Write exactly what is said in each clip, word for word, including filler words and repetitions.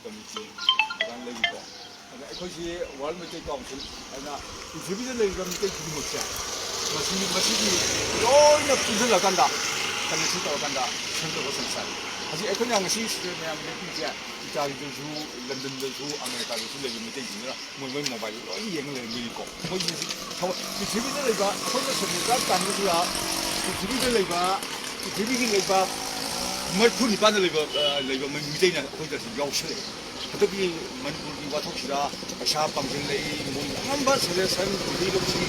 Committee ꯑꯗꯨꯃꯥꯏꯅ ꯂꯩꯔꯤꯀꯣ꯫ ꯑꯗ ꯑꯩꯈꯣꯏꯁꯤ World Meitei Council ꯍꯥꯏꯅ ꯄ꯭ꯔꯤꯊꯤꯕꯤꯗ ꯂꯩꯔꯤꯕ ꯃꯤꯇꯩ ꯈꯨꯗꯤꯡꯃꯛꯁꯦ ꯃꯁꯤ, ꯃꯁꯤꯒꯤ ꯂꯣꯏꯅ ꯄꯨꯟꯁꯤꯜꯂꯀꯥꯟꯗ, ꯀꯅꯦꯛꯁꯟ ꯇꯧꯔꯀꯥꯟꯗ ꯁꯦꯝꯗꯣꯛꯄ ꯁꯪꯁꯥꯔꯅꯤ꯫ ꯍꯧꯖꯤꯛ ꯑꯩꯈꯣꯏꯅ ꯉꯁꯤ ꯃꯌꯥꯝ ꯂꯦꯞꯄꯤꯁꯦ ꯏꯇꯥꯂꯤꯗꯁꯨ, ꯂꯟꯗꯟꯗꯁꯨ, ꯑꯃꯦꯔꯤꯀꯥꯗꯁꯨ ꯂꯩꯕ ꯃꯤꯇꯩꯁꯤꯡꯁꯤꯅ ꯃꯣꯏ ꯃꯣꯏ ꯃꯣꯕꯥꯏꯜꯗ ꯂꯣꯏꯅ ꯌꯦꯡꯉ ꯂꯩꯔꯝꯗꯣꯏꯅꯤꯀꯣ꯫ ꯃꯣꯏꯁꯤ ꯊꯕꯛ ꯄ꯭ꯔꯤꯊꯤꯕꯤꯗ ꯂꯩꯕ ꯑꯩꯈꯣꯏꯅ ꯁꯦꯟꯖꯦꯜ ꯆꯥ ꯇꯥꯟꯕꯁꯤꯗ ꯄ꯭ꯔꯤꯊꯤꯕꯤꯗ ꯂꯩꯕ, ꯄ꯭ꯔꯤꯊꯤꯕꯤꯒꯤ ꯂꯩꯕ ꯃꯔꯤꯐꯨ ꯅꯤꯄꯥꯟꯗ ꯂꯩꯕ, ꯑ, ꯂꯩꯕ ꯃꯤꯇꯩꯅ ꯑꯩꯈꯣꯏꯗ ꯌꯥꯎꯁꯜꯂꯛꯑꯦ꯫ ꯍꯟꯗꯛꯀꯤ ꯃꯅꯤꯄꯨꯔꯒꯤ ꯋꯥꯊꯣꯛꯁꯤꯗ ꯄꯩꯁꯥ ꯄꯥꯡꯁꯤꯜꯂꯛꯏ, ꯃꯣꯏ ꯑꯉꯝꯕ ꯁꯖꯦꯁꯟ ꯄꯤꯕꯁꯤ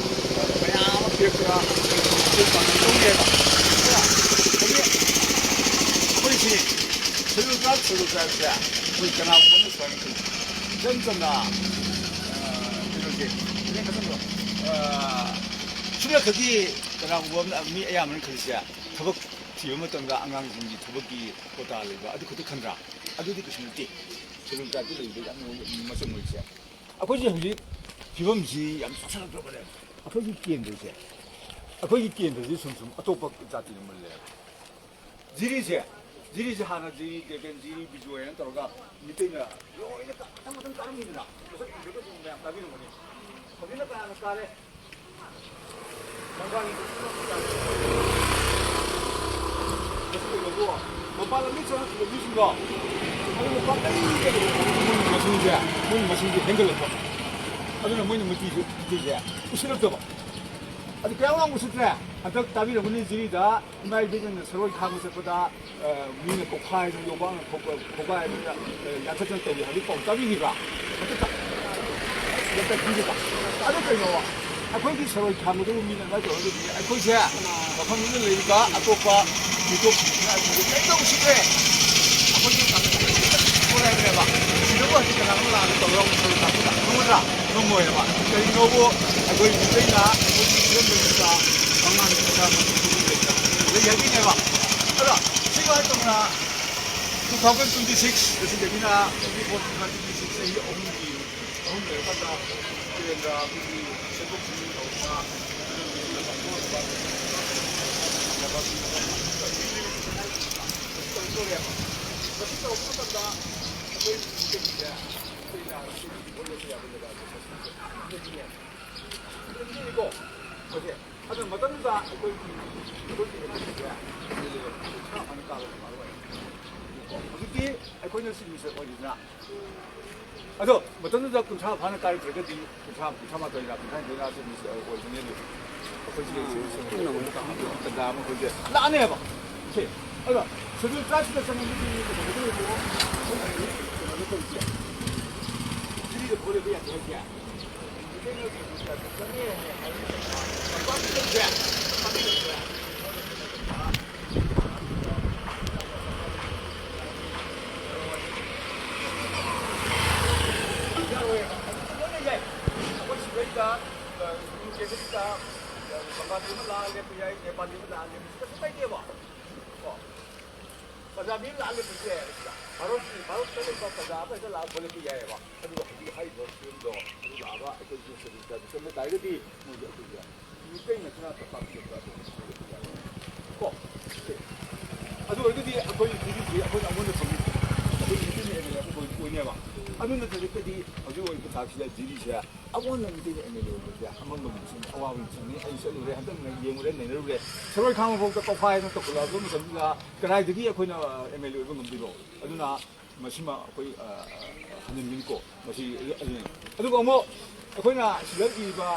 ꯃꯌꯥꯝ ꯑꯃ ꯄꯤꯔꯛꯇꯅ ꯃꯇꯦꯡ ꯄꯥꯡꯅ ꯇꯧꯔꯤꯑꯕ꯫ ꯑꯗꯨꯅ ꯍꯧꯖꯤꯛ ꯑꯩꯈꯣꯏꯁꯤ ꯁꯦꯟꯖꯦꯜ ꯆꯥ, ꯁꯦꯟꯖꯦꯜ ꯆꯥ ꯍꯥꯏꯕꯁꯦ ꯑꯩꯈꯣꯏ ꯀꯅꯥꯒꯨꯝꯕ ꯑꯃꯅ ꯁꯨꯃꯥꯏꯅ ꯈꯜꯂꯤ꯫ ꯏꯆꯝ ꯆꯝꯅ, ꯑ, ꯀꯩꯅꯣꯁꯦ, ꯏꯅꯦ ꯈꯁꯪꯗꯣ, ꯑ, ꯁꯨꯞꯅꯈꯛꯀꯤ ꯀꯅꯥꯒꯨꯝꯕ ꯑꯃꯅ, ꯃꯤ ꯑꯌꯥꯝꯕꯅ ꯈꯜꯂꯤꯁꯦ ꯊꯕꯛ ꯊꯤꯕ ꯃꯇꯝꯗ ꯑꯉꯥꯡꯁꯤꯡꯒꯤ ꯊꯕꯛꯀꯤ ꯀꯣꯇꯥ ꯂꯩꯕ ꯑꯗꯨ ꯈꯛꯇ ꯈꯟꯗ꯭ꯔꯥ? ꯑꯗꯨꯗꯤ ꯀꯩꯁꯨ ꯅꯠꯇꯦ꯫ ꯁꯦꯟꯖꯦꯜ ꯆꯥꯗ ꯂꯩꯕꯗ ꯌꯥꯝꯅ ꯃꯆꯪ ꯑꯣꯏꯔꯤꯁꯦ꯫ ꯑꯩꯈꯣꯏꯁꯦ ꯍꯧꯖꯤꯛ ꯐꯤꯕꯝꯁꯤ ꯌꯥꯝ ꯆꯥꯎꯁꯜꯂꯛꯇ꯭ꯔꯕꯅꯦ꯫ ꯑꯩꯈꯣꯏꯒꯤ ꯀꯦꯟꯗ꯭ꯔꯁꯦ, ꯑꯩꯈꯣꯏꯒꯤ ꯀꯦꯟꯗ꯭ꯔꯁꯤ ꯁꯨꯝ ꯁꯨꯝ ꯑꯇꯣꯞꯄ ꯖꯥꯇꯤꯅ ꯃꯨꯜꯂꯦꯕ꯫ ꯖꯤꯔꯤꯁꯦ, ꯖꯤꯔꯤꯁꯦ ꯍꯥꯟꯅ ꯖꯤꯔꯤ ꯗꯦꯕꯦꯟ, ꯖꯤꯔꯤ ꯕꯤꯖꯣꯏ ꯍꯥꯏꯅ ꯇꯧꯔꯒ ꯃꯤꯇꯩꯅ ꯂꯣꯏꯅ ꯀ-, ꯃꯊꯪ ꯃꯊꯪ ꯀꯥꯔꯝꯃꯤꯗꯅ, ꯃꯁꯛ ꯎꯗ꯭ꯔꯒꯁꯨ ꯃꯌꯥꯝ ꯇꯥꯕꯤꯔꯝꯒꯅꯤ꯫ ꯍꯧꯖꯤꯛꯅ ꯀꯅꯥꯅ ꯀꯥꯔꯦ? ꯕꯪꯒꯥꯂꯤ ꯃꯁꯤ ꯀꯩꯅꯣꯕꯨ, ꯃꯄꯥꯟ ꯂꯝꯗꯒꯤ ꯆꯪꯉꯛꯈꯤꯕ ꯃꯤꯁꯤꯡꯗꯣ, ꯑꯗꯨꯅ ꯄꯥꯛꯇꯩ ꯃꯣꯏꯒꯤ ꯃꯁꯤꯡꯁꯦ, ꯃꯣꯏꯒꯤ ꯃꯁꯤꯡꯁꯦ ꯍꯦꯟꯒꯠꯂꯛꯄ꯫ ꯑꯗꯨꯅ ꯃꯣꯏꯅ ꯃꯩꯇꯩꯁꯦ, ꯃꯩꯇꯩꯁꯦ ꯎꯁꯤꯜꯂꯛꯇꯕ꯫ ꯑꯗꯨ ꯀꯌꯥꯝ ꯌꯥꯝ ꯎꯁꯤꯠꯇ꯭ꯔꯦ? ꯍꯟꯗꯛ ꯇꯥꯕꯤꯔꯝꯒꯅꯤ ꯖꯤꯔꯤꯗ ꯏꯃꯥ ꯏꯕꯦꯟꯁꯤꯡꯅ ꯁꯔꯣꯏ ꯈꯥꯡꯕ ꯆꯠꯄꯗ, ꯑ, ꯃꯤꯅ ꯀꯣꯛꯈꯥꯏꯗꯅ, ꯌꯣꯄꯥꯛꯅ ꯈꯣ-, ꯈꯣꯒꯥꯏꯗꯅ, ꯑ, ꯌꯥꯟꯊꯠꯇꯅ ꯇꯧꯏ ꯍꯥꯏꯕꯒꯤ ꯄꯥꯎ ꯇꯥꯕꯤꯈꯤꯕ꯭ꯔꯥ? ꯍꯟꯗꯛꯇ? ꯍꯟꯗꯛꯇ ꯄꯤꯔꯤꯕ? ꯑꯗꯨ ꯀꯩꯅꯣ? ꯑꯩꯈꯣꯏꯒꯤ ꯁꯔꯣꯏ ꯈꯥꯡꯕꯗꯨꯕꯨ ꯃꯤꯅ ꯑꯗꯨꯃꯥꯏꯅ ꯇꯧꯔꯒꯗꯤ ꯑꯩꯈꯣꯏꯁꯦ ꯃꯐꯝꯗꯨꯗ ꯂꯩꯔꯤꯕ ꯑꯇꯣꯞꯄ ꯃꯤꯇꯣꯞꯁꯤꯡꯁꯤꯅ ꯑꯩꯈꯣꯏꯁꯦ ꯀꯔꯤꯝꯇ ꯎꯁꯤꯠꯇ꯭ꯔꯦ꯫ ꯑꯩꯈꯣꯏꯁꯦ ꯀꯣꯏ ꯍꯥꯏꯕꯅꯦꯕ꯫ ꯁꯤꯗꯕꯨ ꯍꯧꯖꯤꯛ ꯀꯅꯥꯒꯨꯝꯕ ꯂꯥꯛꯑꯒ ꯇꯧꯔꯒ ꯑꯃꯨꯛ ꯁꯔꯣꯏ ꯈꯥꯡꯕ ꯉꯝꯒꯗ꯭ꯔꯥ? ꯉꯝꯃꯣꯏ ꯍꯥꯏꯕ꯫ ꯀꯔꯤꯒꯨꯝꯕ ꯑꯩꯈꯣꯏ ꯃꯤꯇꯩꯅ ꯑꯩꯈꯣꯏꯒꯤ ꯐꯤꯂꯝꯗ ꯃꯉꯥꯡ ꯃꯆꯥ ꯂꯩ ꯍꯥꯏꯕꯤꯅꯦꯕ꯫ ꯑꯗꯣ ꯁꯤꯒ ꯍꯥꯏ ꯇꯧꯅ two thousand twenty six ꯑꯁꯤꯗꯒꯤꯅ twenty four, twenty six ꯆꯍꯤ ꯑꯍꯨꯝꯒꯤ, ꯑꯍꯨꯝ ꯂꯩꯔꯀꯥꯟꯗ ꯀꯦꯟꯗ꯭ꯔ ꯑꯩꯈꯣꯏꯒꯤ ꯁꯦꯝꯗꯣꯛ ꯁꯦꯝꯖꯤꯟ ꯇꯧꯕ, ꯃꯁꯤ ꯇꯧꯔꯛꯄ ꯃꯇꯝꯗ ꯑꯩꯈꯣꯏ ꯃꯤꯇꯩꯁꯦ, ꯃꯤꯇꯩ ꯂꯥꯛꯑꯒ ꯑꯩꯈꯣꯏ ꯃꯤꯇꯩ ꯑꯣꯜꯂꯁꯨ ꯌꯥꯕ ꯖꯒꯥꯁꯦ ꯃꯁꯤꯁꯦ꯫ ꯑꯗꯨꯒꯤꯅꯦ꯫ ꯑꯗꯨꯒꯤꯅꯤꯀꯣ꯫ ꯑꯣꯀꯦ꯫ ꯑꯗꯣ ꯃꯇꯝꯗꯨꯗ ꯑꯩꯈꯣꯏꯒꯤ, ꯑꯩꯈꯣꯏꯒꯤ ꯀꯩꯅꯣꯁꯤꯡꯁꯦ ꯀꯨꯟꯊ꯭ꯔꯥ ꯐꯥꯅ ꯀꯥꯕ ꯃꯔꯨ ꯑꯣꯏ꯫ ꯍꯧꯖꯤꯛꯇꯤ ꯑꯩꯈꯣꯏꯅ ꯆꯤꯞ ꯃꯤꯅꯤꯁꯇꯔ ꯑꯣꯏꯔꯤꯁꯤꯅ꯫ ꯑꯗꯣ ꯃꯇꯝꯗꯨꯗ ꯀꯨꯟꯊ꯭ꯔꯥ ꯐꯥꯅ ꯀꯥꯔꯛꯇ꯭ꯔꯒꯗꯤ, ꯀꯨꯟꯊ꯭ꯔꯥ, ꯀꯨꯟꯊ꯭ꯔꯥ ꯃꯥꯊꯣꯏꯔ, ꯀꯨꯟꯊ꯭ꯔꯥ ꯅꯤꯊꯣꯏꯔ ꯆꯤꯞ ꯃꯤꯅꯤꯁꯇꯔ ꯑꯣꯏꯕꯅꯦ꯫ ꯑꯗꯨ ꯑꯩꯈꯣꯏꯁꯦ ꯆꯤꯞ ꯃꯤꯅꯤꯁꯇꯔ ꯑꯣꯏꯕ ꯇꯥꯟꯖꯥ ꯑꯃ ꯑꯩꯈꯣꯏꯁꯦ ꯂꯥꯛꯑꯅꯦꯕ꯫ ꯁꯦ꯫ ꯑꯗꯣ ꯁꯦꯗꯨꯜ ꯇ꯭ꯔꯥꯏꯕꯁꯤꯗ ꯆꯪꯉꯛꯄꯗꯤ ꯀꯩꯗꯧꯒꯗꯧꯔꯤꯅꯣ? ꯑꯩꯈꯣꯏꯅ ꯀꯩꯅꯣꯗ ꯇꯧꯔꯤꯁꯦ꯫ ꯗꯤꯜꯂꯤꯗ ꯐꯣꯂꯦꯕ ꯌꯥꯗꯦ ꯍꯥꯏꯁꯦ꯫ ꯄꯟꯖꯥꯕꯤ ꯑꯃ ꯂꯥꯛꯑꯒ ꯂꯦꯞꯄꯁꯨ ꯌꯥꯏ, ꯅꯦꯄꯥꯂꯤ ꯑꯃ ꯂꯥꯛꯑꯒ ꯂꯦꯞꯄꯁꯨ ꯀꯩꯁꯨ ꯀꯥꯏꯗꯦꯕ꯫ ꯀꯣ? ꯄꯟꯖꯥꯕꯤ ꯑꯃ ꯂꯥꯛꯑꯒ ꯂꯦꯞꯄꯁꯨ ꯌꯥꯏ꯫ ꯚꯥꯔꯠꯀꯤ, ꯚꯥꯔꯠꯇ ꯂꯩꯕ ꯄ꯭ꯔꯖꯥ ꯑꯃ ꯍꯦꯛꯇ ꯂꯥꯛꯑꯒ ꯂꯦꯞꯄ ꯌꯥꯏꯑꯕ꯫ ꯑꯗꯨꯒ ꯍꯧꯖꯤꯛ ꯍꯥꯏꯔꯤꯕ ꯐꯤꯕꯝꯗꯣ ꯑꯗꯨ ꯂꯥꯛꯑꯒ ꯑꯩꯈꯣꯏ ꯁꯤꯗ ꯁꯦꯗꯨꯜ ꯇ꯭ꯔꯥꯏꯕꯇ ꯆꯪꯕ ꯇꯥꯔꯒꯗꯤ ꯃꯣꯏꯁꯨ ꯑꯩꯈꯣꯏꯒꯤ ꯃꯤꯇꯩ ꯅꯠꯇꯅ ꯑꯇꯣꯞꯄ ꯑꯃ ꯂꯩꯕ ꯑꯗꯨꯒꯨꯝꯕ ꯁꯦꯗꯨꯜ ꯇ꯭ꯔꯥꯏꯕ ꯀꯣ? ꯑꯗꯨ ꯑꯣꯏꯔꯒꯗꯤ ꯑꯩꯈꯣꯏ ꯗꯤꯜꯂꯤꯁꯤ ꯑꯩꯈꯣꯏꯅ ꯑꯃꯨꯟꯕ ꯐꯪꯉꯤ꯫ ꯑꯩꯈꯣꯏ ꯃꯤꯇꯩ ꯑꯦꯝ ꯑꯦꯜ ꯑꯦ ꯑꯃ ꯑꯣꯏ-, ꯑꯣꯏꯅꯦꯕ꯫ ꯑꯗꯨ ꯅꯠꯇ꯭ꯔꯒꯗꯤ ꯍꯧꯖꯤꯛ ꯑꯣꯏꯔꯤꯕ ꯊꯥꯛꯁꯤꯗ ꯗꯤꯜꯂꯤꯁꯦ ꯑꯃꯨꯟꯕ ꯃꯤꯇꯩ ꯑꯦꯝ ꯑꯦꯜ ꯑꯦ ꯑꯣꯏꯕꯁꯦ ꯑꯃꯝꯕ ꯃꯤꯁꯛꯅꯤ, ꯑꯋꯥꯕ ꯃꯤꯁꯛꯅꯤ꯫ ꯑꯩ ꯆꯠꯂꯨꯔꯦ, ꯍꯟꯗꯛ ꯌꯦꯡꯉꯨꯔꯦ, ꯅꯩꯅꯔꯨꯔꯦ꯫ ꯁꯔꯣꯏ ꯈꯥꯡꯕ ꯐꯥꯎꯗ ꯀꯣꯛꯐꯥꯏ ꯍꯥꯏꯅ ꯇꯧꯈꯠꯂꯛꯑꯕ ꯃꯇꯝꯗꯨꯗ ꯀꯗꯥꯏꯗꯒꯤ ꯑꯩꯈꯣꯏꯅ ꯑꯦꯝ ꯑꯦꯜ ꯑꯦ ꯑꯣꯏꯕ ꯉꯝꯗꯣꯏꯅꯣ? ꯑꯗꯨꯅ ꯃꯁꯤꯃ ꯑꯩꯈꯣꯏ, ꯑ, ꯍꯟꯍꯟꯒꯅꯤꯀꯣ꯫ ꯃꯁꯤ ꯑꯗꯨꯅꯤ꯫ ꯑꯗꯨꯒ ꯑꯃꯨꯛ ꯑꯩꯈꯣꯏꯅ ꯁꯤꯗ ꯏꯔꯤꯕ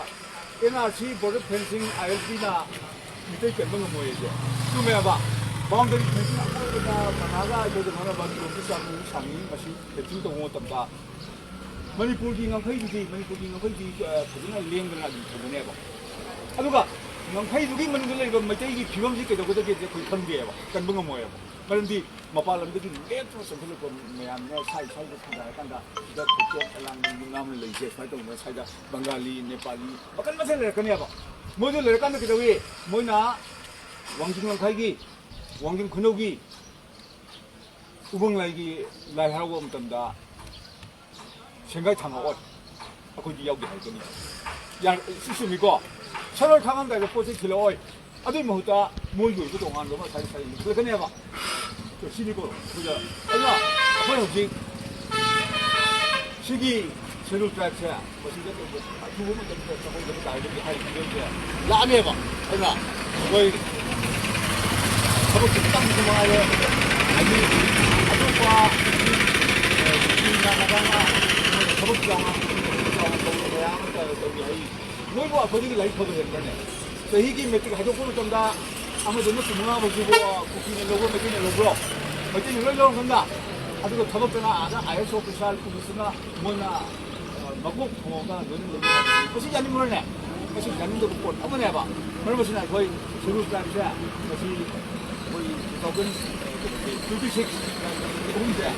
N R C, border fencing, I L ꯄꯤꯅ ꯃꯤꯇꯩ ꯀꯟꯕ ꯉꯝꯃꯣꯏ ꯍꯥꯏꯁꯦ ꯆꯨꯝꯃꯦꯕ꯫ Boundary fencing ꯑꯀꯣꯏꯕꯗ ꯀꯅꯥꯒ ꯑꯩꯈꯣꯏꯒ ꯃꯥꯟꯅꯕ ꯀꯤꯂꯣꯃꯤꯇꯔ ꯆꯥꯝꯃꯔꯤ ꯁꯥꯡꯉꯤ, ꯃꯁꯤ fencing ꯇꯧꯕ ꯃꯇꯝꯗ ꯃꯅꯤꯄꯨꯔꯒꯤ ꯉꯝꯈꯩꯗꯨꯗꯤ, ꯃꯅꯤꯄꯨꯔꯒꯤ ꯉꯝꯈꯩꯗꯤ, ꯑ, ꯐꯖꯅ ꯂꯦꯡꯗꯅ ꯑꯗꯨꯝ ꯊꯝꯒꯅꯦꯕ꯫ ꯑꯗꯨꯒ ꯉꯝꯈꯩꯗꯨꯒꯤ ꯃꯅꯨꯡꯗ ꯂꯩꯔꯤꯕ ꯃꯩꯇꯩꯒꯤ ꯐꯤꯕꯝꯁꯤ ꯀꯩꯗꯧꯒꯗꯒꯦꯁꯦ ꯑꯩꯈꯣꯏ ꯈꯪꯗꯦꯕ, ꯀꯟꯕ ꯉꯝꯃꯣꯏꯕ꯫ ꯃꯔꯝꯗꯤ ꯃꯄꯥꯟ ꯂꯝꯗꯒꯤ ꯂꯦꯞꯇꯅ ꯆꯪꯁꯤꯜꯂꯛꯄ ꯃꯌꯥꯝꯅ ꯁꯥꯏ ꯁꯥꯏꯗ ꯊꯦꯡꯅꯔꯀꯥꯟꯗ ꯁꯤꯗ ꯈꯣꯏꯆꯣꯞ ꯑꯂꯥꯡꯕꯤ ꯃꯤꯅꯥꯝꯅ ꯂꯩꯁꯦ ꯁꯨꯃꯥꯏꯅ ꯇꯧꯗꯅ ꯁꯥꯏꯗ ꯕꯪꯒꯥꯂꯤ, ꯅꯦꯄꯥꯂꯤ ꯃꯈꯜ ꯃꯊꯦꯜ ꯂꯩꯔꯛꯀꯅꯦꯕ꯫ ꯃꯣꯏꯗ ꯂꯩꯔꯀꯥꯟꯗ ꯀꯩꯗꯧꯏ? ꯃꯣꯏꯅ ꯋꯥꯡꯖꯤꯡ ꯂꯝꯈꯥꯏꯒꯤ, ꯋꯥꯡꯖꯤꯡ ꯈꯨꯅꯧꯒꯤ ꯎꯕꯪ ꯂꯥꯏꯒꯤ ꯂꯥꯏ ꯍꯔꯥꯎꯕ ꯃꯇꯝꯗ ꯁꯦꯡꯒꯥꯏ ꯊꯥꯡꯉꯛꯑꯣꯏ, ꯑꯩꯈꯣꯏꯗꯤ ꯌꯥꯎꯗꯦ ꯍꯥꯏꯔꯛꯀꯅꯤ꯫ ꯌꯥ-, ꯁꯤ ꯆꯨꯝꯃꯤꯀꯣ? ꯁꯔꯣꯏ ꯈꯥꯡꯉꯝꯗꯥꯏꯗ ꯄꯣꯠ ꯆꯩ ꯊꯤꯜꯂꯛꯑꯣꯏ꯫ ꯑꯗꯨꯒꯤ ꯃꯍꯨꯠꯇ ꯃꯣꯏꯒꯤ ꯑꯣꯏꯕ ꯇꯣꯉꯥꯟꯕ ꯑꯃ ꯁꯥꯏ ꯁꯥꯏ ꯂꯤꯡꯈꯠꯂꯛꯀꯅꯦꯕ꯫ ꯁꯤꯅꯤꯀꯣ ꯑꯩꯈꯣꯏꯗ, ꯑꯗꯨꯅ ꯑꯩꯈꯣꯏ ꯍꯧꯖꯤꯛ ꯁꯤꯒꯤ Scheduled Tribeꯁꯦ ꯃꯁꯤꯗ ꯑꯊꯨꯕ ꯃꯇꯝꯗ ꯆꯪꯍꯧꯗꯕ ꯇꯥꯔꯒꯗꯤ ꯍꯥꯏꯔꯤꯕ ꯐꯤꯕꯝꯁꯦ ꯂꯥꯛꯑꯅꯦꯕ꯫ ꯑꯗꯨꯅ ꯑꯩꯈꯣꯏ ꯊꯕꯛꯁꯦ ꯈꯤꯇꯪꯁꯨ ꯃꯉꯥꯏꯔꯦ꯫ ꯍꯥꯏꯗꯤ ꯑꯇꯣꯞꯄ ꯅꯨꯄꯤ ꯉꯥ ꯅꯨꯄꯥ ꯉꯥ ꯊꯕꯛ ꯆꯥꯎꯅ ꯆꯥꯎꯅ ꯇꯧꯕ ꯃꯌꯥꯝ ꯑꯃ ꯇꯧꯔꯤ ꯍꯥꯏ꯫ ꯃꯣꯏꯕꯨ ꯑꯩꯈꯣꯏꯗꯒꯤ ꯂꯥꯏꯔꯤꯛ ꯐꯕ ꯍꯦꯟꯕ꯭ꯔꯅꯦ? ꯆꯍꯤꯒꯤ ꯃꯦꯇ꯭ꯔꯤꯛ ꯍꯥꯏꯗꯣꯛꯄ ꯃꯇꯝꯗ ꯑꯃꯗꯨꯅ ꯆꯨꯝꯃꯉꯥ ꯐꯥꯎꯁꯤꯕꯨ ꯀꯨꯀꯤꯅ ꯂꯧꯕ꯭ꯔꯣ, ꯃꯩꯇꯩꯅ ꯂꯧꯕ꯭ꯔꯣ? ꯃꯩꯇꯩꯅ ꯂꯣꯏ ꯂꯧꯔꯀꯥꯟꯗ ꯑꯗꯨꯒ ꯊꯕꯛꯇꯅ ꯑꯥꯗ IAS officer ꯄꯨꯂꯤꯁꯇꯨꯅ ꯃꯣꯏꯅ ꯃꯀꯣꯛ ꯊꯣꯡꯉꯒ ꯂꯣꯏꯅ ꯂꯩ꯫ ꯃꯁꯤ ꯌꯥꯅꯤꯡꯕ꯭ꯔꯅꯦ? ꯃꯁꯤ ꯌꯥꯅꯤꯡꯗꯕ ꯄꯣꯠ ꯑꯃꯅꯦꯕ꯫ ꯃꯔꯝ ꯑꯁꯤꯅ ꯑꯩꯈꯣꯏ Scheduled Tribeꯁꯦ ꯃꯁꯤ ꯑꯩꯈꯣꯏ two thousand twenty six ꯑꯍꯨꯝꯁꯦ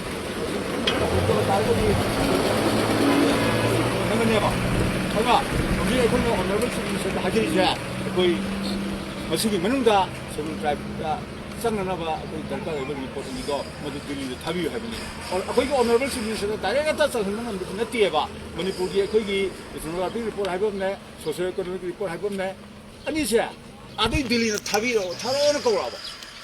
ꯇꯥꯔꯒꯗꯤ ꯈꯪꯒꯅꯦꯕ꯫ ꯑꯗꯨꯅ ꯍꯧꯖꯤꯛ ꯑꯩꯈꯣꯏꯅ Honourable Chief Ministerꯗ ꯍꯥꯏꯖꯔꯤꯁꯦ, ꯑꯩꯈꯣꯏ ꯃꯁꯤꯒꯤ ꯃꯅꯨꯡꯗ Scheduled Tribeꯇ ꯆꯪꯅꯅꯕ ꯑꯩꯈꯣꯏ ꯗꯔꯀꯥꯔ ꯑꯣꯏꯕ ꯔꯤꯄꯣꯔꯠ ꯑꯅꯤꯗꯣ ꯃꯗꯨ ꯗꯤꯜꯂꯤꯗ ꯊꯥꯕꯤꯌꯨ ꯍꯥꯏꯕꯅꯤ꯫ ꯑꯩꯈꯣꯏꯒꯤ Honourable Chief Ministerꯗ direct ꯍꯦꯛꯇ ꯆꯪꯍꯟꯕ ꯉꯝꯕꯗꯤ ꯅꯠꯇꯦꯕ꯫ ꯃꯅꯤꯄꯨꯔꯒꯤ ꯑꯩꯈꯣꯏꯒꯤ ethnographic report ꯍꯥꯏꯕ ꯑꯃꯅꯦ, socio economic report ꯍꯥꯏꯕ ꯑꯃꯅꯦ, ꯑꯅꯤꯁꯦ ꯑꯗꯩ ꯗꯤꯜꯂꯤꯅ ꯊꯥꯕꯤꯔꯛꯑꯣ, ꯊꯥꯔꯛꯑꯣꯅ ꯀꯧꯔꯛꯑꯕ,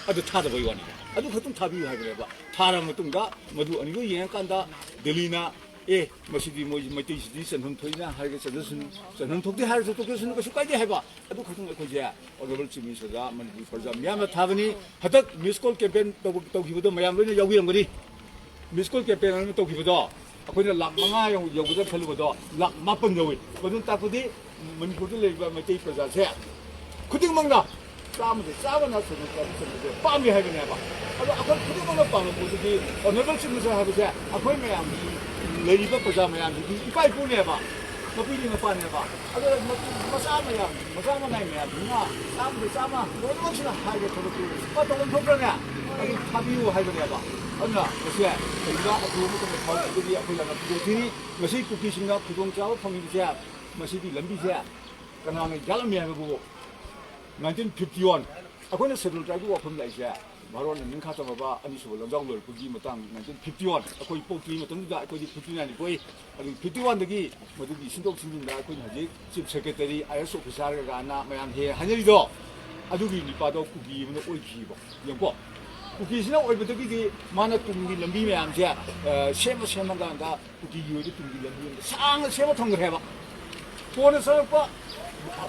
ꯑꯗꯨ ꯊꯥꯗꯕꯩ ꯋꯥꯅꯤꯗ꯫ ꯑꯗꯨ ꯈꯛꯇꯪ ꯊꯥꯕꯤꯌꯨ ꯍꯥꯏꯕꯅꯦꯕ꯫ ꯊꯥꯔꯕ ꯃꯇꯨꯡꯗ ꯃꯗꯨ ꯑꯅꯤꯗꯨ ꯌꯦꯡꯉꯀꯥꯟꯗ ꯗꯤꯜꯂꯤꯅ ꯑꯦ, ꯃꯁꯤꯗꯤ ꯃꯣꯏ ꯃꯩꯇꯩꯁꯤꯗꯤ ꯆꯟꯐꯝ ꯊꯣꯛꯏꯅ ꯍꯥꯏꯔꯒ ꯆꯠꯅꯁꯅꯨ, ꯆꯟꯐꯝ ꯊꯣꯛꯇꯦ ꯍꯥꯏꯔꯁꯨ ꯇꯣꯛꯆꯁꯅꯨ, ꯀꯩꯁꯨ ꯀꯥꯏꯗꯦ ꯍꯥꯏꯕ꯫ ꯑꯗꯨ ꯈꯛꯇꯪ ꯑꯩꯈꯣꯏꯁꯦ Honourable Chief Ministerꯗ ꯃꯅꯤꯄꯨꯔ ꯄ꯭ꯔꯖꯥ ꯃꯤꯌꯥꯝꯅ ꯊꯥꯕꯅꯤ꯫ ꯍꯟꯗꯛ miss call campaign ꯇꯧꯕ-, ꯇꯧꯈꯤꯕꯗꯣ ꯃꯌꯥꯝ ꯂꯣꯏꯅ ꯌꯥꯎꯕꯤꯔꯝꯒꯅꯤ꯫ Miss call campaign ꯑꯃ ꯇꯧꯈꯤꯕꯗꯣ ꯑꯩꯈꯣꯏꯅ ꯂꯥꯈ ꯃꯉꯥ ꯌꯧ-, ꯌꯧꯒꯗ꯭ꯔꯥ ꯈꯜꯂꯨꯕꯗꯣ ꯂꯥꯈ ꯃꯥꯄꯟ ꯌꯧꯏ꯫ ꯃꯗꯨꯅ ꯇꯥꯛꯄꯗꯤ ꯃꯅꯤꯄꯨꯔꯗ ꯂꯩꯔꯤꯕ ꯃꯩꯇꯩ ꯄ꯭ꯔꯖꯥꯁꯦ ꯈꯨꯗꯤꯡꯃꯛꯅ ꯆꯥꯝꯃꯗ ꯆꯥꯝꯃꯅ Scheduled Tribe ꯆꯟꯕꯁꯦ ꯄꯥꯝꯃꯤ ꯍꯥꯏꯕꯅꯦꯕ꯫ ꯑꯗꯣ ꯑꯩꯈꯣꯏ ꯈꯨꯗꯤꯡꯃꯛꯅ ꯄꯥꯝꯕ ꯄꯣꯠꯇꯨꯗꯤ Honourable Chief Minister ꯍꯥꯏꯕꯁꯦ ꯑꯩꯈꯣꯏ ꯃꯌꯥꯝꯒꯤ ꯂꯩꯔꯤꯕ ꯄ꯭ꯔꯖꯥ ꯃꯌꯥꯝꯁꯤꯒꯤ ꯏꯄꯥ ꯏꯄꯨꯅꯦꯕ, ꯃꯄꯤꯅꯤ ꯃꯄꯥꯅꯦꯕ꯫ ꯑꯗꯣ ꯃꯆꯥ ꯃꯌꯥꯝ, ꯃꯆꯥ ꯃꯅꯥꯏ ꯃꯌꯥꯝꯁꯤꯅ ꯆꯥꯝꯃꯗ ꯆꯥꯝꯃ ꯂꯣꯏꯅꯃꯛꯁꯤꯅ ꯍꯥꯏꯕ ꯊꯕꯛꯇꯨ ꯄꯥ ꯇꯧꯐꯝ ꯊꯣꯛꯇ꯭ꯔꯅꯦ? ꯑꯗꯨ ꯊꯥꯕꯤꯌꯨ ꯍꯥꯏꯕꯅꯦꯕ꯫ ꯑꯗꯨꯅ ꯃꯁꯦ ꯀꯔꯤꯒꯨꯝꯕ ꯑꯊꯨꯕ ꯃꯇꯝꯗ ꯐꯥꯎꯔꯛꯄꯗꯤ ꯑꯩꯈꯣꯏ ꯌꯥꯝꯅ ꯈꯨꯗꯣꯡꯊꯤꯔꯤ꯫ ꯉꯁꯤ ꯀꯨꯀꯤꯁꯤꯡꯅ ꯈꯨꯗꯣꯡꯆꯥꯕ ꯐꯪꯉꯤꯕꯁꯦ, ꯃꯁꯤꯒꯤ ꯂꯝꯕꯤꯁꯦ ꯀꯅꯥꯅ ꯌꯥꯠꯂꯝꯃꯤ ꯍꯥꯏꯕꯕꯨ nineteen fifty one ꯑꯩꯈꯣꯏꯅ Scheduled Tribeꯀꯤ ꯋꯥꯐꯝ ꯂꯥꯛꯏꯁꯦ ꯚꯥꯔꯣꯟꯅ ꯅꯤꯡꯈꯥ ꯇꯝꯃꯕ ꯑꯅꯤꯁꯨꯕ ꯂꯥꯟꯖꯥꯎ ꯂꯣꯏꯔꯛꯄꯒꯤ ꯃꯇꯥꯡ nineteen fifty one ꯑꯩꯈꯣꯏ ꯄꯣꯛꯇ꯭ꯔꯤꯉꯩ ꯃꯇꯝꯗꯨꯗ ꯑꯩꯈꯣꯏꯗꯤ fifty nine ꯅꯤ ꯄꯣꯛꯏ꯫ ꯑꯗꯨ fifty one ꯗꯒꯤ ꯃꯗꯨꯒꯤ ꯁꯤꯟꯗꯣꯛ ꯁꯤꯟꯖꯤꯟꯗ ꯑꯩꯈꯣꯏꯅ ꯍꯧꯖꯤꯛ Chief Secretary, IAS officer ꯀꯩꯀꯥꯅ ꯃꯌꯥꯝ ꯍꯦꯛ ꯍꯥꯏꯅꯔꯤꯗꯣ, ꯑꯗꯨꯒꯤ ꯅꯨꯄꯥꯗꯣ ꯀꯨꯀꯤ ꯑꯃꯅ ꯑꯣꯏꯈꯤꯕ꯫ ꯌꯦꯡꯀꯣ, ꯀꯨꯀꯤꯁꯤꯅ ꯑꯣꯏꯕꯗꯒꯤꯗꯤ ꯃꯥꯅ ꯇꯨꯡꯒꯤ ꯂꯝꯕꯤ ꯃꯌꯥꯝꯁꯦ, ꯑ, ꯁꯦꯝꯃ ꯁꯦꯝꯃꯀꯥꯟꯗ ꯀꯨꯀꯤꯒꯤ ꯑꯣꯏꯕ ꯇꯨꯡꯒꯤ ꯂꯝꯕꯤ ꯑꯃ ꯁꯥꯡꯅ ꯁꯦꯝꯃ ꯊꯝꯈ꯭ꯔꯦꯕ꯫ ꯀꯣꯟꯅ ꯆꯪꯉꯛꯄ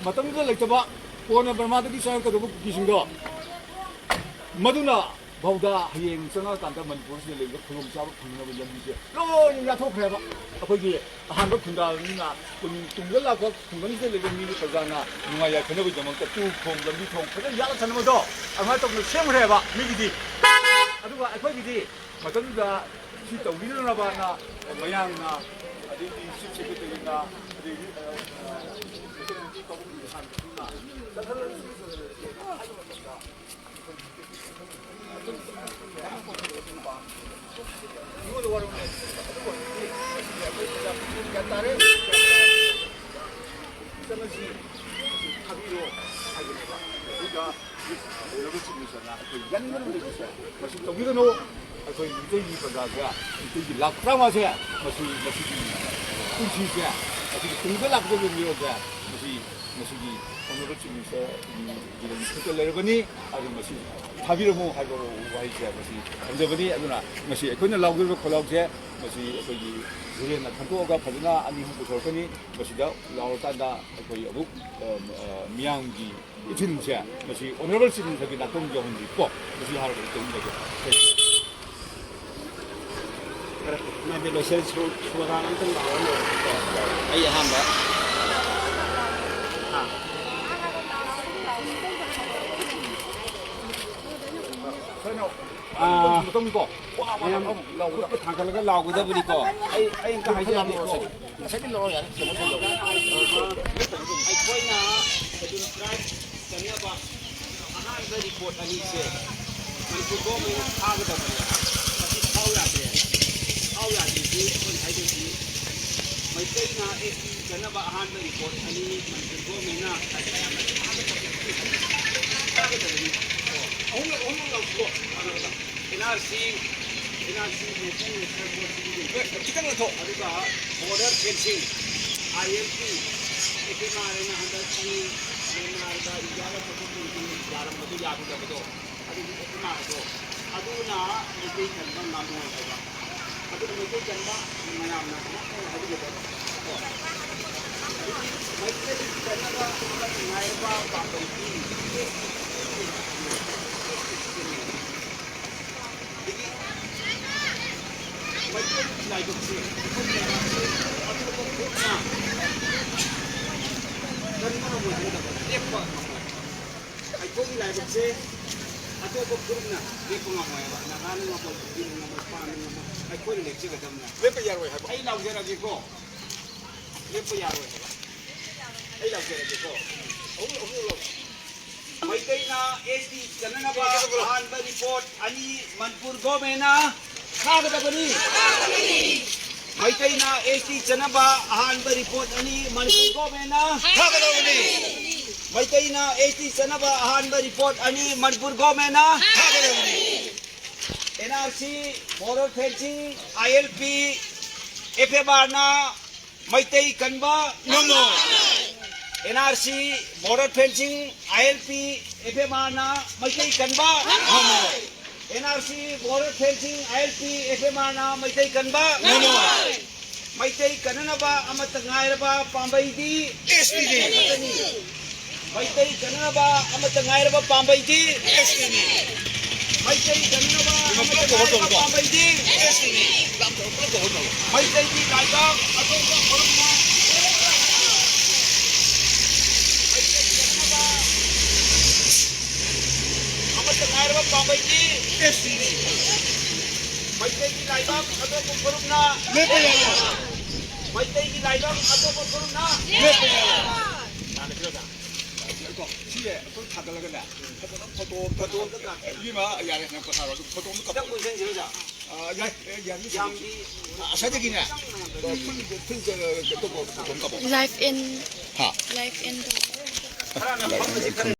ꯃꯇꯝꯗꯨꯗ ꯂꯩꯇꯕ, ꯀꯣꯟꯅ ꯕꯔꯃꯥꯗꯒꯤ ꯆꯪꯉꯛꯀꯗꯧꯕ ꯀꯨꯀꯤꯁꯤꯡꯗꯣ, ꯃꯗꯨꯅ ꯐꯥꯎꯗ ꯍꯌꯦꯡ ꯆꯪꯉꯛꯑꯀꯥꯟꯗ ꯃꯅꯤꯄꯨꯔꯁꯤꯗ ꯂꯩꯕꯗ ꯈꯨꯗꯣꯡꯆꯥꯕ ꯐꯪꯅꯕ ꯂꯝꯕꯤꯁꯦ ꯂꯣꯏꯅ ꯌꯥꯊꯣꯛꯈ꯭ꯔꯦꯕ꯫ ꯑꯩꯈꯣꯏꯒꯤ ꯑꯍꯥꯟꯕ ꯈꯨꯟꯗꯥꯕꯅꯤꯅ ꯇꯨꯡ-, ꯇꯨꯡꯗ ꯂꯥꯛꯄ ꯈꯨꯡꯒꯪꯁꯤꯗ ꯂꯩꯕ ꯃꯤꯒꯤ ꯄ꯭ꯔꯖꯥꯅ ꯅꯨꯡꯉꯥꯏ ꯌꯥꯏꯐꯅꯕꯒꯤꯗꯃꯛꯇ ꯇꯨ ꯈꯣꯡ, ꯂꯝꯕꯤ ꯊꯣꯡ ꯐꯖꯅ ꯌꯥꯠꯂ ꯊꯝꯅꯕꯗꯣ ꯑꯗꯨꯃꯥꯏꯅ ꯇꯧꯗꯅ ꯁꯦꯝꯈ꯭ꯔꯦꯕ ꯃꯤꯒꯤꯗꯤ꯫ ꯑꯗꯨꯒ ꯑꯩꯈꯣꯏꯒꯤꯗꯤ ꯃꯇꯝꯗꯨꯗ ꯁꯤ ꯇꯧꯕꯤꯗꯅꯕꯅ ꯃꯌꯥꯝꯅ, ꯑꯗꯩꯗꯤ ꯆꯤꯐ ꯁꯦꯀ꯭ꯔꯦꯇꯔꯤꯅ, ꯑꯗꯩꯗꯤ, ꯑ, ꯑ, ꯆꯠꯍꯜꯂꯁꯤ, ꯆꯠꯍꯜꯂꯁꯤ ꯍꯥꯏꯕ ꯃꯇꯝꯗ ꯃꯤꯉꯣꯟꯗ ꯋꯥꯔꯧ ꯂꯩꯇꯦꯕ꯫ ꯑꯗꯨꯕꯨ ꯍꯧꯖꯤꯛꯇꯤ ꯑꯩꯈꯣꯏ ꯄ꯭ꯔꯖꯥ ꯄꯨꯝꯅꯃꯛ ꯒ꯭ꯌꯥꯟ ꯇꯥꯔꯦ꯫ ꯆꯠꯂꯁꯤ, ꯊꯥꯕꯤꯔꯣ ꯍꯥꯏꯕꯅꯦꯕ꯫ ꯑꯗꯨꯒ ꯍꯧꯖꯤꯛ ꯑꯣꯏꯔꯕ ꯆꯤꯞ ꯃꯤꯅꯤꯁꯇꯔꯅ ꯑꯩꯈꯣꯏ ꯌꯥꯅꯤꯡꯕꯅ ꯂꯩꯕꯁꯦ ꯃꯁꯤ ꯇꯧꯕꯤꯒꯅꯨ꯫ ꯑꯩꯈꯣꯏ ꯃꯤꯇꯩꯒꯤ ꯄ꯭ꯔꯖꯥꯁꯦ, ꯃꯤꯇꯩꯒꯤ ꯂꯥꯈ ꯇꯔꯥꯃꯉꯥꯁꯦ ꯃꯁꯤ, ꯃꯁꯤꯒꯤ ꯄꯨꯟꯁꯤꯁꯦ, ꯃꯁꯤꯒꯤ ꯇꯨꯡꯗ ꯂꯥꯛꯀꯗꯧꯔꯤꯕ ꯃꯤꯔꯣꯜꯁꯦ ꯃꯁꯤ ꯉꯁꯤꯒꯤ ꯑꯣꯅꯔꯦꯕꯜ ꯆꯤꯐ ꯃꯤꯅꯤꯁꯇꯔꯒꯤ ꯈꯨꯠꯇ ꯂꯩꯔꯕꯅꯤ꯫ ꯑꯗꯨ ꯃꯁꯤ ꯊꯥꯕꯤꯔꯝꯃꯨ ꯍꯥꯏꯕ ꯋꯥꯍꯩꯁꯦ ꯃꯁꯤ ꯊꯝꯖꯕꯅꯤ꯫ ꯑꯗꯨꯅ ꯉꯁꯤ ꯑꯩꯈꯣꯏꯅ ꯂꯥꯎꯗꯧꯔꯤꯕ ꯈꯣꯜꯂꯥꯎꯁꯦ ꯃꯁꯤ ꯑꯩꯈꯣꯏꯒꯤ ꯙꯤꯔꯦꯟꯅ ꯈꯟꯗꯣꯛꯑꯒ ꯐꯖꯅ ꯑꯅꯤ ꯑꯍꯨꯝ ꯄꯨꯊꯣꯔꯛꯀꯅꯤ꯫ ꯃꯁꯤꯗ ꯂꯥꯎꯔꯀꯥꯟꯗ ꯑꯩꯈꯣꯏ ꯑꯃꯨꯛ, ꯑ, ꯑ, ꯃꯤꯌꯥꯝꯒꯤ ꯏꯊꯤꯜꯁꯦ ꯃꯁꯤ ꯑꯣꯅꯔꯦꯕꯜ ꯆꯤꯐ ꯃꯤꯅꯤꯁꯇꯔꯒꯤ ꯅꯥꯀꯟ ꯌꯧꯍꯟꯕꯤꯀꯣ꯫ ꯃꯁꯤ ꯍꯥꯏꯔꯒ ꯑꯩ ꯇꯧꯖꯒꯦ꯫ ꯃꯥꯗꯤ ꯂꯣꯏꯁꯤꯜ ꯁꯨ-, ꯁꯨꯔꯀꯥꯟꯗ ꯑꯝꯇꯪ ꯂꯥꯎꯔ ꯂꯣꯏꯔꯦ꯫ ꯑꯩ ꯑꯍꯥꯟꯕ꯫ ꯍꯥ? ꯑꯥ, ꯃꯌꯥꯝ ꯈꯨꯠꯀ ꯊꯥꯡꯒꯠꯂꯒ ꯂꯥꯎꯒꯗꯕꯅꯤꯀꯣ꯫ ꯑꯩ, ꯑꯩ ꯑꯝꯇ ꯍꯥꯏꯖꯔꯛꯀꯦꯀꯣ꯫ ꯑꯩꯈꯣꯏꯅ ꯁꯦꯗꯨꯜ ꯇ꯭ꯔꯥꯏꯕ ꯆꯟꯅꯕ ꯑꯍꯥꯟꯕ ꯔꯤꯄꯣꯔꯠ ꯑꯅꯤꯁꯦ ꯃꯅꯤꯄꯨꯔ ꯒꯣꯔꯃꯦꯟꯅ ꯊꯥꯒꯗꯕꯅꯦꯕ꯫ ꯃꯁꯤ ꯊꯥꯎ ꯌꯥꯗ꯭ꯔꯦ꯫ ꯊꯥꯎ ꯌꯥꯗ꯭ꯔꯤꯁꯤ ꯑꯩꯈꯣꯏꯅ ꯍꯥꯏꯗꯣꯏꯁꯤ ꯃꯩꯇꯩꯅ ꯑꯦꯁ ꯇꯤ ꯆꯟꯅꯕ ꯑꯍꯥꯟꯕ ꯔꯤꯄꯣꯔꯠ ꯑꯅꯤ ꯃꯅꯤꯄꯨꯔ ꯒꯣꯔꯃꯦꯟꯅ ꯊꯥꯒꯗꯕꯅꯤ꯫ ꯊꯥꯒꯗꯕꯅꯤ꯫ ꯑꯍꯨꯝꯂꯛ, ꯑꯍꯨꯝꯂꯛ ꯂꯥꯎꯊꯣꯛꯑꯣ꯫ N R C, N R C, national investor board ꯁꯤꯒꯤ ꯈꯤꯇꯪ ꯂꯧꯊꯣꯛ꯫ ꯑꯗꯨꯒ border fencing, I L P, S M R ꯑꯦꯅ ꯍꯟꯗꯛꯀꯤ ꯃ꯭ꯌꯥꯟꯃꯥꯔꯒ ꯏꯟꯗꯤꯌꯥꯒ ꯆꯠꯊꯣꯛ ꯆꯠꯁꯤꯟ ꯌꯥꯔꯝꯕꯗꯣ, ꯌꯥꯔꯨꯗꯕꯗꯣ, ꯏꯃꯥꯗꯣ, ꯑꯗꯨꯅ ꯃꯩꯇꯩ ꯀꯟꯕ ꯉꯝꯃꯣꯏ ꯍꯥꯏꯕ꯫ ꯑꯗꯨꯅ ꯃꯩꯇꯩ ꯀꯟꯕ ꯃꯌꯥꯝꯅ ꯉꯝꯃꯣꯏ ꯍꯥꯏꯕꯤꯒꯗꯕ꯫ ꯀꯣ? ꯑꯗꯨꯗꯤ ꯃꯩꯇꯩ ꯀꯟꯅꯕ ꯑꯃꯠꯇ ꯉꯥꯏꯔꯕ ꯄꯥꯝꯕꯩꯗꯤ ꯑꯗꯒꯤ ꯃꯩꯇꯩꯒꯤ ꯂꯥꯏꯕꯛꯁꯦ ꯑꯩꯈꯣꯏꯒꯤ ꯂꯩꯕꯥꯛꯁꯦ ꯑꯇꯣꯞꯄ ꯐꯨꯔꯨꯞꯅ ꯀꯟꯕ ꯉꯝꯃꯣꯏ ꯍꯥꯏꯒꯗꯕ, ꯂꯦꯞꯄ ꯉꯝꯃꯣꯏ꯫ ꯑꯩꯈꯣꯏꯒꯤ ꯂꯥꯏꯕꯛꯁꯦ ꯑꯇꯣꯞꯄ ꯐꯨꯔꯨꯞꯅ ꯂꯦꯞꯄ ꯉꯝꯃꯣꯏ ꯍꯥꯏꯕ꯫ ꯅꯥꯒꯥꯅ ꯉꯝꯃꯣꯏ, ꯀꯨꯀꯤꯅ ꯉꯝꯃꯣꯏ, ꯄꯥꯟꯅ ꯉꯝꯃꯣꯏ, ꯑꯩꯈꯣꯏꯅ ꯂꯦꯞꯆꯒꯗꯕꯅꯦ꯫ ꯂꯦꯞꯄ ꯌꯥꯔꯣꯏ ꯍꯥꯏꯕ꯫ ꯑꯩ ꯂꯥꯎꯖꯔꯒꯦꯀꯣ, ꯂꯦꯞꯄ ꯌꯥꯔꯣꯏ ꯍꯥꯏꯕ꯫ ꯑꯩ ꯂꯥꯎꯖꯔꯒꯦꯀꯣ꯫ ꯑꯍꯨꯝ, ꯑꯍꯨꯝ ꯂꯧ꯫ ꯃꯩꯇꯩꯅ ꯑꯦꯁ ꯇꯤ ꯆꯠꯅꯅꯕ ꯑꯍꯥꯟꯕ ꯔꯤꯄꯣꯔꯠ ꯑꯅꯤ ꯃꯅꯤꯄꯨꯔ ꯒꯣꯔꯃꯦꯟꯅ ꯊꯥꯒꯗꯕꯅꯤ꯫ ꯃꯩꯇꯩꯅ ꯑꯦꯁ ꯇꯤ ꯆꯠꯅꯕ ꯑꯍꯥꯟꯕ ꯔꯤꯄꯣꯔꯠ ꯑꯅꯤ ꯃꯅꯤꯄꯨꯔ ꯒꯣꯔꯃꯦꯟꯅ ꯊꯥꯒꯗꯕꯅꯤ꯫ ꯃꯩꯇꯩꯅ ꯑꯦꯁ ꯇꯤ ꯆꯠꯅꯕ ꯑꯍꯥꯟꯕ ꯔꯤꯄꯣꯔꯠ ꯑꯅꯤ ꯃꯅꯤꯄꯨꯔ ꯒꯣꯔꯃꯦꯟꯅ ꯊꯥꯒꯗꯕꯅꯤ꯫ N R C, border fencing, I L P, F M ꯑꯥꯔꯅ ꯃꯩꯇꯩ ꯀꯟꯕ ꯉꯝꯃꯣꯏ꯫ N R C, border fencing, I L P, F M ꯑꯥꯔꯅ ꯃꯩꯇꯩ ꯀꯟꯕ ꯉꯝꯃꯣꯏ꯫ N R C, border fencing, I L P, F M ꯑꯥꯔꯅ ꯃꯩꯇꯩ ꯀꯟꯕ ꯉꯝꯃꯣꯏ꯫ ꯃꯩꯇꯩ ꯀꯟꯅꯅꯕ ꯑꯃꯠꯇ ꯉꯥꯏꯔꯕ ꯄꯥꯝꯕꯩꯗꯤ ꯑꯦꯁ ꯇꯤꯅꯤ꯫ ꯃꯩꯇꯩ ꯀꯟꯅꯅꯕ ꯑꯃꯠꯇ ꯉꯥꯏꯔꯕ ꯄꯥꯝꯕꯩꯗꯤ ꯑꯦꯁ ꯇꯤꯅꯤ꯫ ꯃꯩꯇꯩ ꯀꯟꯅꯅꯕ ꯑꯃꯠꯇ ꯉꯥꯏꯔꯕ ꯄꯥꯝꯕꯩꯗꯤ ꯑꯦꯁ ꯇꯤꯅꯤ꯫ ꯃꯩꯇꯩꯒꯤ ꯂꯥꯏꯕꯛ ꯑꯇꯣꯞꯄ ꯐꯨꯔꯨꯞꯅ ꯃꯩꯇꯩ ꯀꯟꯅꯅꯕ ꯑꯃꯠꯇ ꯉꯥꯏꯔꯕ ꯄꯥꯝꯕꯩꯗꯤ ꯑꯦꯁ ꯇꯤꯅꯤ꯫ ꯃꯩꯇꯩꯒꯤ ꯂꯥꯏꯕꯛ ꯑꯇꯣꯞꯄ ꯐꯨꯔꯨꯞꯅ ꯂꯦꯞꯄ ꯌꯥꯔꯣꯏ꯫ ꯃꯩꯇꯩꯒꯤ ꯂꯥꯏꯕꯛ ꯑꯇꯣꯞꯄ ꯐꯨꯔꯨꯞꯅ ꯂꯦꯞꯄ ꯌꯥꯔꯣꯏ꯫ ꯀꯣ, ꯁꯤꯁꯦ ꯑꯩꯈꯣꯏ ꯊꯥꯒꯠꯂꯒꯅꯦ, ꯐꯖꯅ ꯐꯣꯇꯣ ꯑꯝꯇ ꯀꯥꯞꯄꯣ꯫ ꯏꯕꯦꯝꯃ, ꯌꯥꯔꯦ, ꯅꯪ ꯄꯣꯊꯥꯔꯣ꯫ ꯑꯗꯨꯝ ꯐꯣꯇꯣ ꯑꯝꯇ ꯀꯥꯞꯄꯣ꯫ ꯈꯤꯇꯪ ꯄꯨꯟꯁꯤꯟꯁꯤꯔꯣ, ꯑꯣꯖꯥ? ꯑ, ꯌꯥꯏ, ꯑꯦ, ꯌꯥꯅꯤ꯫ ꯌꯥꯝꯗꯤ ꯑ, ꯑꯁ꯭ꯋꯥꯏꯗꯒꯤꯅꯦ, ꯑ, ꯐꯨꯜ, ꯐꯨꯜ, ꯑ, ꯀꯩꯅꯣ ꯇꯧꯕ ꯐꯣꯇꯣ ꯑꯃ ꯀꯥꯞꯄꯣ꯫ Live in, ꯍꯥ? Live in.